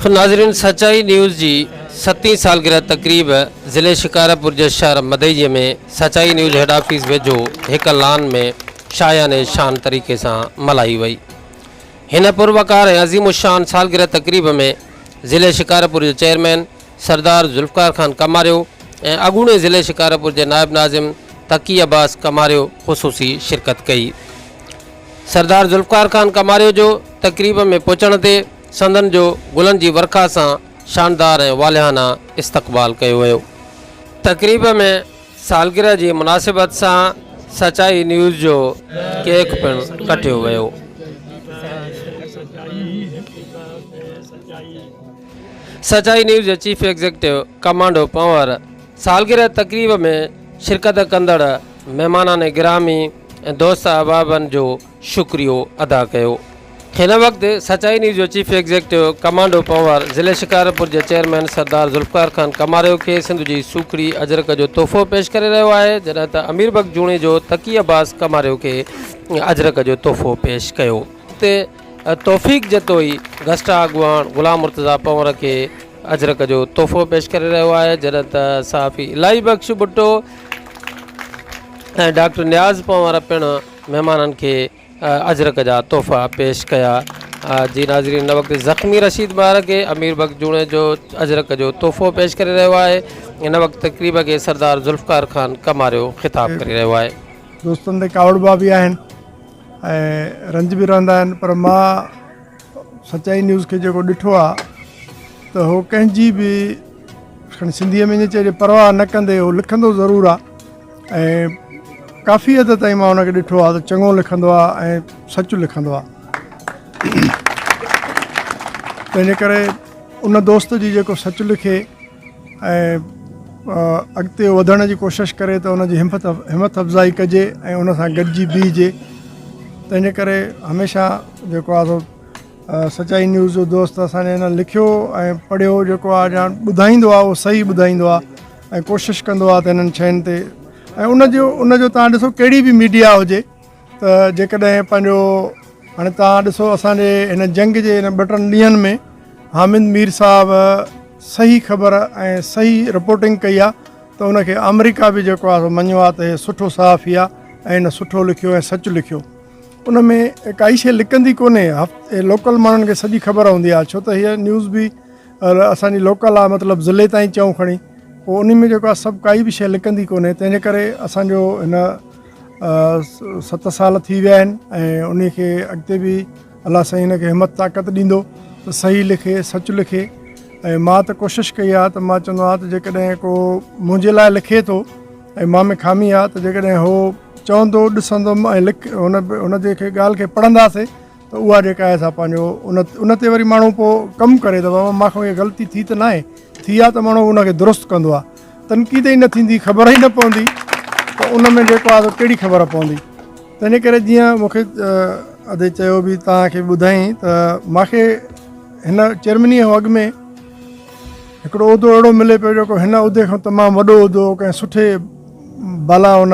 ناظرين سچائي نيوز جي ستين سالگرهه تقريب ضلعي شڪارپور جي شهر مدئجي ۾ سچائي نيوز هيڊ آفيس ويجهو هڪ لان ۾ شايان شان طريقي سان ملهائي وئي. هن پروقار ۽ عظيم الشان سالگرهه تقريب ۾ ضلعي شڪارپور جو چيئرمين سردار ذوالفقار خان ڪماريو ۽ اڳوڻي ضلعي شڪارپور جي نائب ناظم تقي عباس ڪماريو خصوصي شرڪت ڪئي. سردار ذوالفقار خان ڪماريو جو تقريب ۾ پهچڻ تي سندن جو گلن جي ورکا سان شاندار ۽ والهانه استقبال ڪيو ويو. تقريب ۾ سالگرهه جي مناسبت سان سچائي نيوز جو ڪيڪ پڻ ڪٽيو ويو. سچائي نيوز جي چيف ايگزيڪٽو ڪمانڊو پنهور سالگرهه تقريب ۾ شرڪت ڪندڙ مهمانان گرامي ۽ دوست احبابن جو شڪريو ادا ڪيو. هن وقت سچائي نيوز جو چيف ايگزيڪٽو ڪمانڊو پنهور ضلعي شڪارپور جي چيئرمين سردار ذوالفقار خان ڪماريو کي سنڌ جي سوکڙي اجرڪ جو تحفو پيش ڪري رهيو آهي جڏهن ته امير بخش جوڻيجو تقي عباس ڪماريو کي اجرڪ جو تحفو پيش ڪيو. تي توفيق جتوئي گسٽا اڳواڻ غلام مرتضيٰ پنهور کي اجرڪ جو تحفو پيش ڪري رهيو آهي جڏهن ته صحافي الاهي بخش ڀٽو ۽ ڊاڪٽر نياز پنهور پڻ مهمانن کي اجرڪ جا تحفا پيش ڪيا. جي ناظرين هن وقت زخمي رشيد مهر کي امير بخش جوڻيجو اجرڪ جو تحفو پيش ڪري رهيو آهي. هن وقت تقريب کي سردار ذوالفقار خان ڪماريو خطاب ڪري رهيو آهي. دوستن تي ڪاوڙبا به آهن ۽ رنج به رهندا آهن پر مان سچائي نيوز کي جيڪو ڏٺو آهي ته هو ڪنهن جي به کڻي سنڌيء ۾ ائين چئجي پرواهه نه ڪندي هو لکندو ضرور آهي ۽ ڪافي حد تائين مان ان کي ڏٺو آهي ته چڱو لکندو آهي ۽ سچ لکندو آهي تنهنجي ڪري ان دوست جي جيڪو سچ لکي ۽ اڳتي وڌڻ جي ڪوشش ڪري ته ان جي همت همت افزائي ڪجي ۽ ان سان گڏجي بيهجي تنهنجي ڪري هميشه جيڪو آهي سو سچائي نيوز جو دوست اسانجي هن لکيو ۽ پڙهيو جيڪو آهي يا ٻڌائيندو آهي اهو صحيح ٻڌائيندو آهي ۽ ڪوشش ڪندو آهي ته هنن شين تي ۽ ان جو ان جو تان ڏسو ڪهڙي به ميڊيا هجي ته جيڪڏهن پنهنجو هاڻي تان ڏسو اسانجي هن جنگ جي هن ٻه ٽن ڏينهن ۾ حامد مير صاحب صحيح خبر ۽ صحيح رپورٽنگ ڪئي آهي ته ان کي آمريڪا به جيڪو آهي سو مڃيو آهي ته هي سٺو صحافي آهي ۽ هن سٺو لکيو ۽ سچ لکيو ان ۾ ڪائي شيء لڪندي ڪونهي، لوڪل ماڻهن کي سڄي خبر هوندي آهي ڇو ته هيء نيوز به اسان جي لوڪل آهي مطلب ضلعي تائين چئون کڻي پوء انهي ۾ جيڪو آهي سڀ ڪائي به شيء لڪندي ڪونهي تنهن جي ڪري اسان جو هن ست سال ٿي ويا آهن ۽ انهي کي اڳتي به الله سائين هن کي همت طاقت ڏيندو ته صحيح لکي سچ لکي ۽ مان ته ڪوشش ڪئي آهي ته مان چوندو آهيان ته جيڪڏهن ڪو منهنجي لاء لکي ٿو ۽ مان ۾ خامي آ ته جيڪڏهن هو چوندو ڏسندم ۽ لک هن هن جي کي ڳالهه کي پڙهنداسي ته اها جيڪا آهي سا پنهنجو ان ان تي وري ماڻهو پوء ڪم ڪري ته بابا مان کان اها غلطي ٿي ته ناهي ٿي آ ته ماڻهو ان کي درست ڪندو آ تنقيد ئي نه ٿيندي خبر ئي نه پوندي ته ان ۾ جيڪو آ سو ڪهڙي خبر پوندي تنهنجي ڪري جيئن مون کي ادي چيو به توهان کي ٻڌائين ته مان کي هن چيئرميني کان اڳ ۾ هڪڙو عهدو اهڙو ملي پيو جيڪو هن عهدي کان تمام وڏو عهدو هو، ڪنهن سٺي بالا ان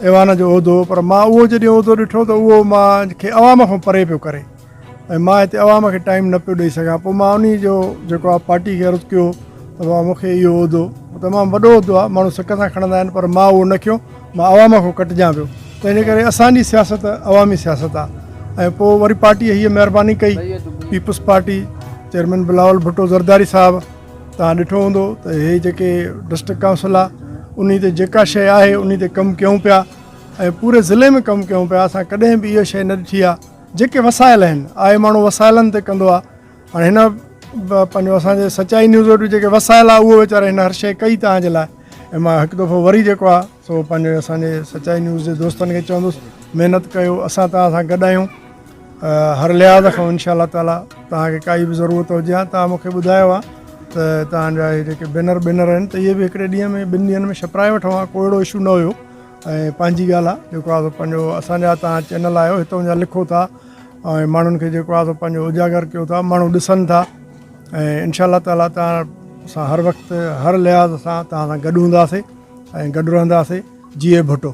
ايوان جو عهدو هو، پر مان اهو جڏهن عهدو ڏٺو ته اهو مان کي عوام کان پري پيو ڪري ۽ مان هتي عوام کي ٽائيم نه پيو ڏئي سگهان، پوء مان انهي جو جيڪو آهي پارٽي کي عرض ڪيو ته بابا مون کي اهو عهدو تمام وڏو عهدو آهي، ماڻهو سڪ سان کڻندا آهن پر مان اهو نه کنيو، مان عوام کان ڪٽجان پيو، تنهنجي ڪري اسان جي سياست عوامي سياست آهي ۽ پوء وري پارٽيء هيء مهرباني ڪئي peoples party chairman Bilawal Bhutto Zardari صاحب توهان ڏٺو هوندو ته هي جيڪي ڊسٽرڪٽ ڪائونسل آهي انهي تي جيڪا شيء آهي انهي تي ڪم ڪيون پيا ۽ پوري ضلعي ۾ ڪم ڪيون پيا اسان ڪڏهن به اها شيء نه ڏٺي آهي جيڪي وسائل آهن آهي ماڻهو وسائلن تي ڪندو آهي هاڻي هن پنهنجو اسان جي سچائي نيوز وٽ به جيڪي وسائل آهي اهو ويچاري هن هر شيء ڪئي توهان جي لاء ۽ مان هڪ دفعو وري جيڪو آهي سو پنهنجي اسان جي سچائي نيوز جي دوستن کي چوندس محنت ڪيو اسان توهان سان گڏ آهيون هر لحاظ کان انشاء الله تعالي توهان کي ڪائي به ضرورت هجي ها توهان مون کي ٻڌايو ها ته توهان جا هي جيڪي بينر بينر آهن ته اهي به هڪڙي ڏينهن ۾ ٻن ڏينهن ۾ ڇپرائي وٺون ها ڪو اهڙو اشو نه هيو ۽ پنهنجي ڳالهه آهي جيڪو آهي سو پنهنجو اسان جا توهان چينل آهيو هتون جا لکو ٿا ۽ ماڻهن کي جيڪو آهي سو پنهنجو اجاگر ڪيو ٿا ماڻهو ڏسن ٿا ۽ انشاء الله تعالي توهان سان هر وقت هر لحاظ سان توهان سان گڏ هونداسي ۽ گڏ رهنداسي جيئي ڀٽو.